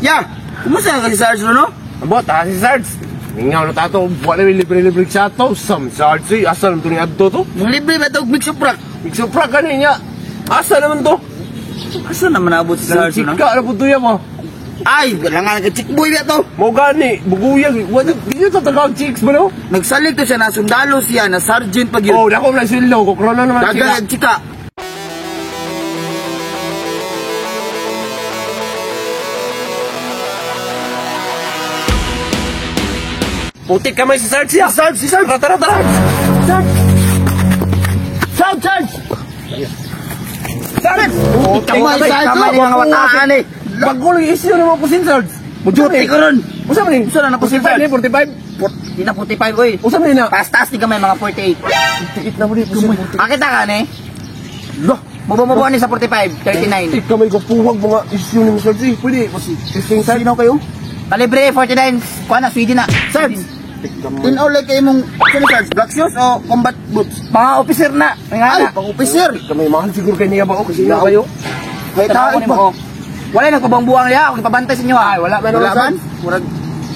Ya, kumusta ka si Sarge no? Abo, ta si Sarge. Mingaw na tato, wala may libre-libre sa ato. Sam Sarge, eh. Asa naman to ni Adto to? Mong libre ba tawag mix up rock? Igsupra ka niya. Asa naman to? Asa naman naabot si Sarge no? Chika na po to yan mo. Ay, wala nga ka chick boy ba to? Mo gani, buguyag. Wala, di nyo tatagang chicks ba no? Nagsalig to siya na sundalo siya na sergeant pag yun. Oh, dako na silo. Kukrona naman sila. Dagan chika. Putik kamay si Sarge siya. Sarge, si Sarge. Tara, tara, tara. Sarge! Sarge, Sarge! Sarge! Putik kamay, Sarge. Kamay ni mga wataan eh. Bago lang isyo na mga pusin, Sarge. Mujuti ko ron. Usa man ni? Usa na na pusin, 45 ni, 45. Di na 45 oy. Usa man ni na. Taas-taas ni gamay mga 48. Tikit na mo ni pusin. Akita ka ni? Loh, mabumabuan ni sa 45, 39. Tik kamay ko puwag mga isyo ni mo, Sarge. Pwede, testing, Sarge. Sino kayo? Kalibre 49. Kuha na Sweden na. Sarge. Tinaw like kayo mong sino Sarge? Black shoes o combat boots? Mga officer na. Ay, pang officer. Kamay mahal siguro kay niya ba o kasi na kayo. May tao ba? Wala nang pabangbuang niya, ako ipabantay sa inyo ha. Ay, wala man Wala man. man. Murag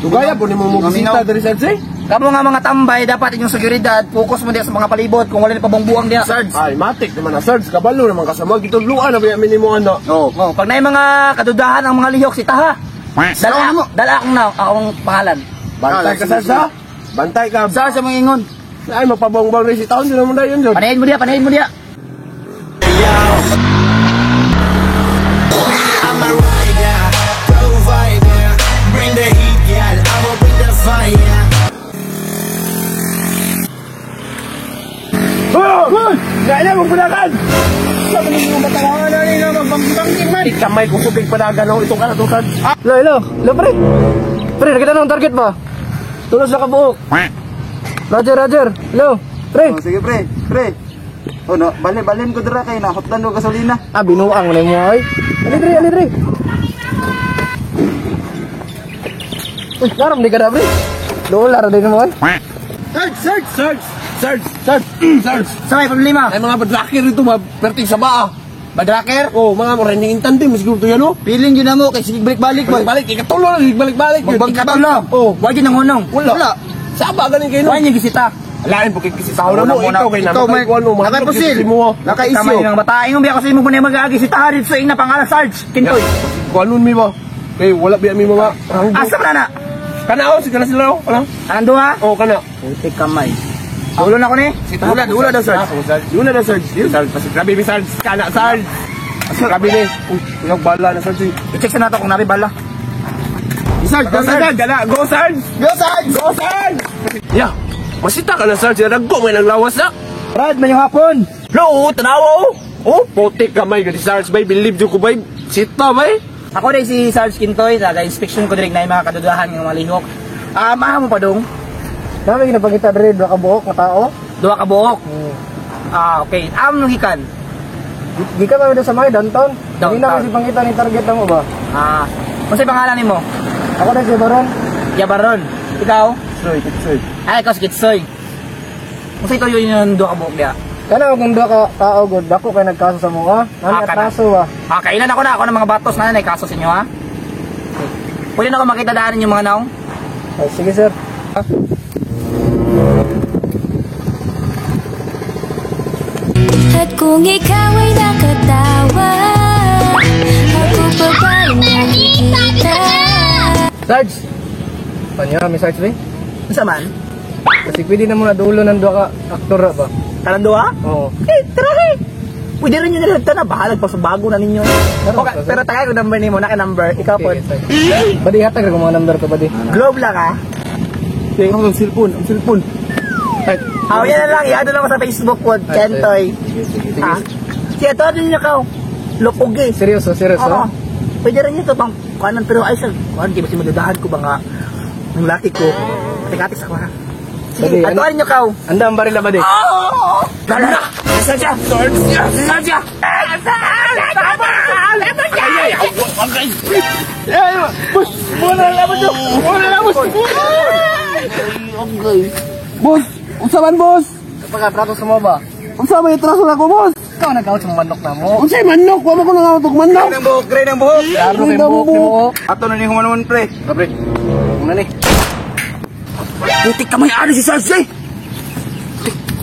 Dugaya po ni mo mo bisita diri Sarge. Kamo nga mga tambay, dapat inyong seguridad, focus mo diya sa mga palibot kung wala na pabangbuang diya. Sarge. Ay, matik naman na Sarge, kabalo naman ka sa mga gitudluan na ba yamin mo ano. Oo. Oh, pag naay mga kadudahan ang mga lihok, sitaha. Dala mo, dala akong na, akong pangalan. Bantay ka Sarge ha? Bantay ka. Sarge sa mga ingon. Ay, mapabongbong rin si taon, di naman dayon yun. Panahin mo diya, panahin mo diya. I'm a rider, provider. Bring the heat, girl. I'ma bring the fire. Oh! Kaya mong panagan! Kamay ko subig panagan oh. Itong ka na itong Sarge. Lo, hello. Hello, pre. Pre, nakita na ang target ba? Tulos na kabuok. Roger, Roger. Hello. Pre. Oh, sige pre, pre. Oh no, bali balin ko dira kay na hotlan og gasolina. Ah, binuang na mo ay. Ali, pre, ali, pre. Uy, naram di ka na, pre. Dolar din mo ay. Sarge! Sarge! Sarge! Sarge! Sarge! Sarge! Sa may problema. Ay mga badraker ito, mga perting sa baa. Badraker? Oh, mga running in tandem, siguro to yan oh. Feeling yun na mo kay sige balik-balik ba. Balik-balik, ikatulo na, balik-balik. Magbangkatulo. Oh, Wa gyud nang hunong. Wala. Wala. Saba ganin kayo no. Wa niya gisita. Alain po kay kasi tao na mo, ikaw kay Ikaw may namatay nakay pusil. mo. Naka Kamay isyo. ng bata. Ingon biya kasi mo muna mag-agi sitaha dito sa ina pangalan Sarge. Kintoy. Kuanon mi ba? Kay wala biya mi mga ranggo. Asa man na? Kana oh, sige na sila oh. Kana. Anong duha? Oh, kana. Putik kamay. Ulo na ko ni. Dula, dula daw Sarge. Dula daw Sarge. Sarge, pasig grabe mi Sarge. Kana Sarge. Grabe ni. Uy, yung bala na Sarge. I-check sa nato kung nabi bala. Sarge, Go Sarge, gana. Go Sarge. Go Sarge. Go Sarge. Ya. Masita ka na Sarge, naggo may naglawas na. Brad, mayong hapon. Lo, tanawa oh. Oh, putik kamay gani Sarge bay, believe jud ko bay. Sita bay. Ako rin si Sarge Kintoy, taga-inspection ko direk na yung mga kadudahan ng mga lihok. Ah, maaha mo pa dong? Dami ginapakita dre, duha ka buok nga tao. Duha ka buok. Ah, okay. Am nung gikan. Gikan pa mi sa mga downtown. Hindi na Downtown. kasi pangita ni target na mo ba? Ah, unsay pangalan nimo? Ako na si Baron. Yabaron. Ikaw? Soy, kitsoy. Ay, ikaw si Kitsoy. Unsay tuyo yung duha ka buok diya? Kana kung duha ka tao god, dako kay nagkaso sa mga. Nani Ah, kana. atraso ba? Ah, kailan ako na ako ng mga batos na nay kaso sa inyo ha. Pwede na ako makita daan yung mga naong? Ay, sige sir. At kung ikaw ay nakatawa, ako pa ba'y nakikita? Sarge. Panya mi Sarge bay. Unsa man? Kasi pwede na mo na dulo ng duha ka aktor ra ba? Kanang duha? Oo. Eh, tara eh. Pwede rin yun nila na bahalag pa sa bago na ninyo. Okay, pero tagay ko number nimo, naka number, ikaw po. Okay, Sarge. Badi hatag ra ko mga number ko badi. Globe lang ah. Ang cellphone, ang cellphone. Ah, yan na lang, i-add na lang ko sa Facebook ko, Kentoy. Sige. Ah. Siya, ito din niyo ka. Lupogi. Seryoso, seryoso. Oo. Pwede rin ito pang kuanan pero ay sir, kuan di ba si madadahan ko ba nga ng laki ko. Atik-atik sa kuha. Sige, Badi, ano? atuan niyo ka. Anda ang baril na badi. Oo! Dala! Siya! Siya! Siya! Boss, muna na labas oh. Muna na labas. Boss, unsa man boss? Pagka trato sa mo ba? Unsa may traso na ko boss? Ikaw nag-out sa manok na mo. Unsay manok? Wa man ko nangawat og manok. Gray ng buhok, gray ng buhok. Klaro kay buhok ni mo. Ato na ni humanon, pre. Pre. Ano ni? Putik ka may ari si Sarge eh!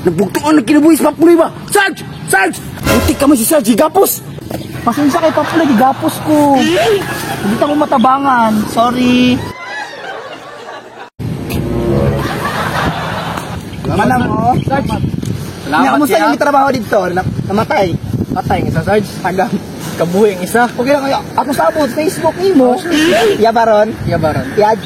Nabugtuan na kinabuhi sa Papuloy ba? Sarge! Sarge! Putik ka man si Sarge, gapos! Pasensya kay Papuloy, gigapos ko. Hindi ta ko matabangan. Sorry. Manang mo. Sarge. Salamat. Kamusta yung trabaho dito? Namatay. Patay ng isa, Sarge. Agam. Kabuhi ang isa. Okay lang kayo. Ako sabot, Facebook nimo. Ya baron. Ya baron. Ya.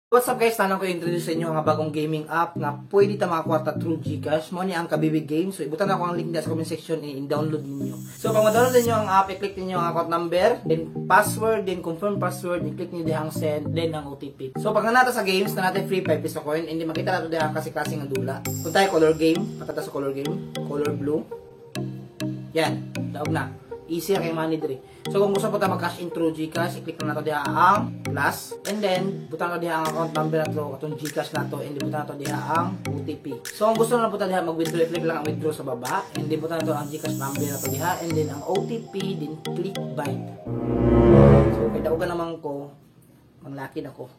What's up guys? Tanong ko introduce sa inyo ang bagong gaming app na pwede ta makakwarta through GCash. Mo ni ang Kabibig Game. So ibutan ako ang link niya sa comment section and i-download ninyo. So pag ma-download ninyo ang app, i-click ninyo ang account number, then password, then confirm password, i-click niyo dihang send, then ang OTP. So pag nanata sa games, na natin free 5 peso coin, hindi makita nato diha kasi klase ng dula. Kung tayo color game, patata sa color game, color blue. Yan, daog na. Easy kay money diri. So kung gusto po ta mag-cash in through GCash, i-click lang nato diha ang plus and then butang nato diha ang account number nato atong GCash nato and then butang nato diha ang OTP. So kung gusto na po ta diha mag-withdraw, i-click lang ang withdraw sa baba and then butang nato ang GCash number nato diha and then ang OTP then click bind. So kay daugan naman ko, manglaki na ko.